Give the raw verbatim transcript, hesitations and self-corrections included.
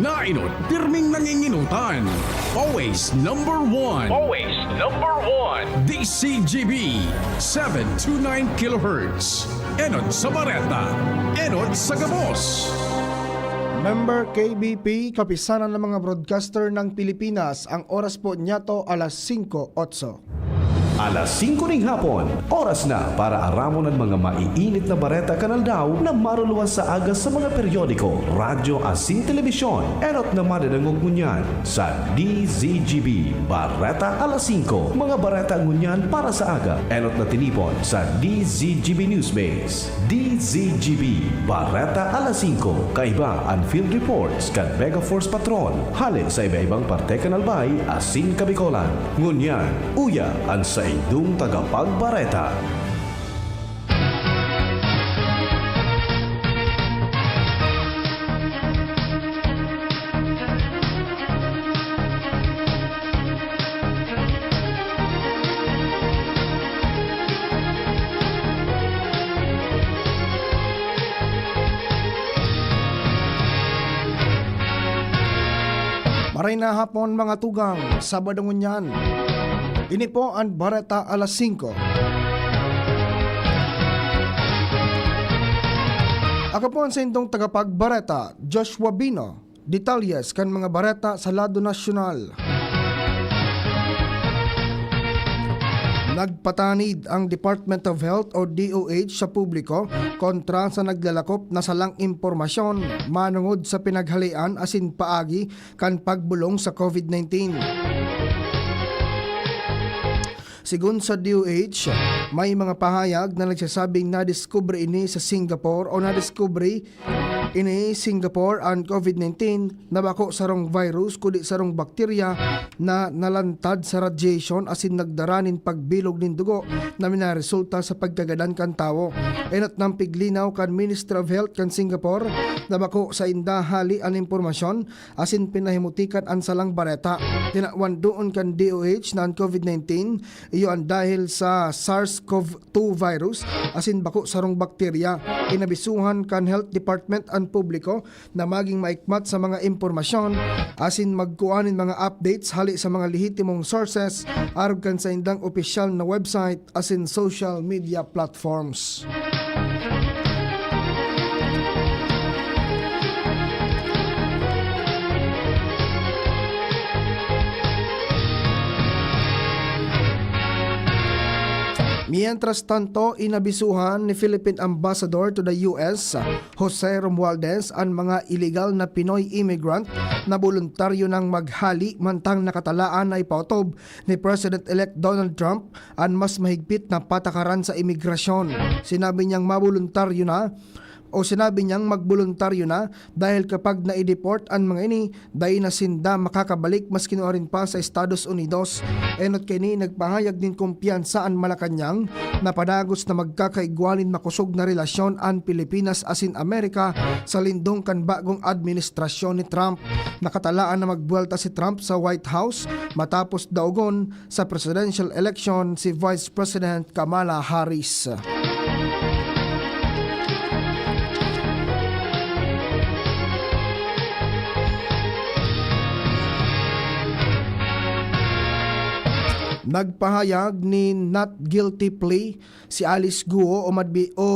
Nainot, pirming nanginginutan. Always number one. Always number one. D C G B, seven two nine kilohertz. Enot sa Bareta. Enot sa Gabos. Member K B P, Kapisanan ng mga Broadcaster ng Pilipinas. Ang oras po niyato, alas singko otso. Alas singko ning hapon, oras na para aramon an mga maiinit na bareta kan aldaw na maruluwas sa aga sa mga periodiko, radyo asin telebisyon. Enot na madadangog ngunyan sa D Z G B Bareta Alas Singko. Mga bareta ngunyan para sa aga, enot na tinipon sa D Z G B Newsbase. D Z G B, Bareta Alas Singko, kaiba an field reports kan Mega Force Patrol, hale sa iba-ibang parte kan Albay asin Kabicolan. Ngunyan, uya an saindong tagapagbareta. Maray na hapon, mga tugang, Sabado ngunyan. Ini po an Bareta Alas Singko. Ako po an saindong tagapagbareta, Joshua Bino. Detalyes kan mga bareta sa lado nasyonal. Nagpatanid ang Department of Health o D O H sa publiko kontra sa naglalakop na salang impormasyon manongod sa pinaghalean asin paagi kan pagbolong sa COVID nineteen. Sigon sa D O H, may mga pahayag na nagsasabing nadiskubre ini sa Singapore o nadiskubre ini Singapore an COVID nineteen na bako sarong virus kundi sarong bakterya na nalantad sa radiation asin nagdara nin pagbilog nin dugo na minaresulta sa pagkagadan kan tawo. Enot nang piglinaw kan Ministry of Health kan Singapore na bako sainda hali an impormasyon asin pinahimutikan an salang bareta. Tinawan doon kan D O H na an COVID nineteen iyo an dahil sa SARS-CoV two virus asin bako sarong bakterya. Inabisuhan kan Health Department an publiko na maging maikmat sa mga impormasyon asin magkua nin mga updates hali sa mga lehitimong sources arog kan saindang opisyal na website asin social media platforms. Mientras tanto, inabisuhan ni Philippine Ambassador to the U S, Jose Romualdez, an mga iligal na Pinoy immigrant na boluntaryo nang maghali mantang nakatalaan na ipaotob ni President-elect Donald Trump an mas mahigpit na patakaran sa imigrasyon. Sinabi niyang maboluntaryo na o sinabi niyang magboluntaryo na dahil kapag nai-deport an mga ini, dai na sinda makakabalik maski nuarin pa sa Estados Unidos. Enot kaini, nagpahayag nin kumpiyansa an Malacañang na padagos na magkakaigwa nin makosog na relasyon an Pilipinas asin Amerika sa lindong kan bagong administrasyon ni Trump. Nakatalaan na magbuwelta si Trump sa White House matapos daogon sa presidential election si Vice President Kamala Harris. Nagpahayag ni not guilty plea si Alice Guo o madbi-, o